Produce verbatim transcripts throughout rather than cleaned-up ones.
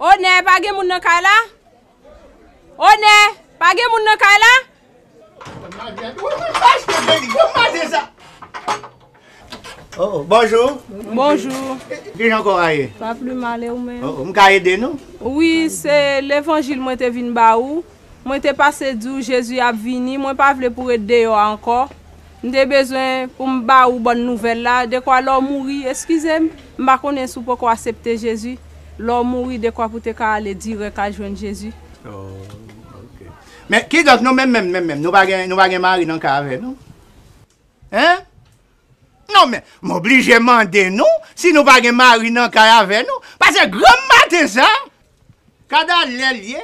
Onè, pa gen moun nan kay la? Onè, pa gen moun nan kay la? Oh, oh, bonjou. Bonjou. Kijan kò a ye? Pa pli mal, e ou menm? Oh, oh, m ka ede nou? Wi, se levanjil mwen te vin ba ou. Mwen te pase di w Jezi ap vini, mwen pa vle pou w ret deyò a ankò. M te bezwen pou m ba ou bòn nouvèl la, dekwa lè w mouri, eskize m, m pa konnen si w poko aksepte Jezi. Lè w mouri, dekwa pou w te ka ale dirèk al jwenn Jezi. Oh, ok. Men kidonk nou menm menm menm menm, nou pa gen, nou pa gen mari nan kay avè nou? Hein? Non men, m oblije mande nou si nou pa gen mari nan kay avè nou. Paske granm maten sa, kada lè l ye,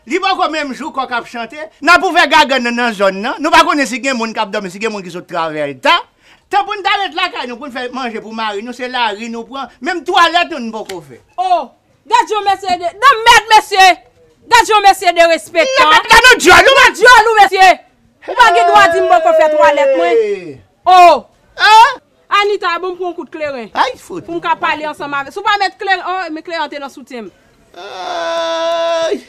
li poko menm jou kòk ap chante, n ap ouvè gagann nan nan zòn nan, nou pa konnen si gen moun k ap dòmi, si gen moun ki sot travay ta. Tan pou n ta ret lakay nou pou n fè manje pou mari nou, se lari nou pran, menm twalèt nou n poko fè. Oh, gad yon mesye de, nan mèd mesye! Gad yon mesye derespektan! Nan mèd la nou dyòl ou mèd! Dyòl ou mesye! Ou pa gen dwa di m poko fè twalèt mwen! Oh! Hein? Anita, bon m pran yon kout kleren. Ay fout. Pou m ka pale ansanm avè. Si w pa met kleren, oh, men kleren an te nan soutyen m. Ay.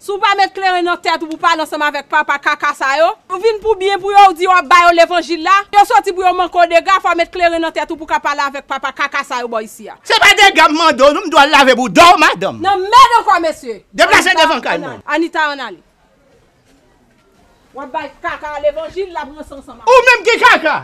Si w pa met kleren nan tèt ou pou pale ansanm avèk papa kaka sa yo, ou vin pou byen pou yo, ou di w ap ba yo levanjil la, yo soti pou yo manke w dega, fò w met kleren nan tèt ou pou ka pale avèk papa kaka sa yo bò isi a. Se pa dega m mande w, non, m dwe al lave boudon w, madanm. Nan mèd ankò, mesye. Deplase devan kay mwen. Anita, ann ale. W ap bay kaka a levanjil, l ap ranse ansanm avè w. Ou menm ki kaka!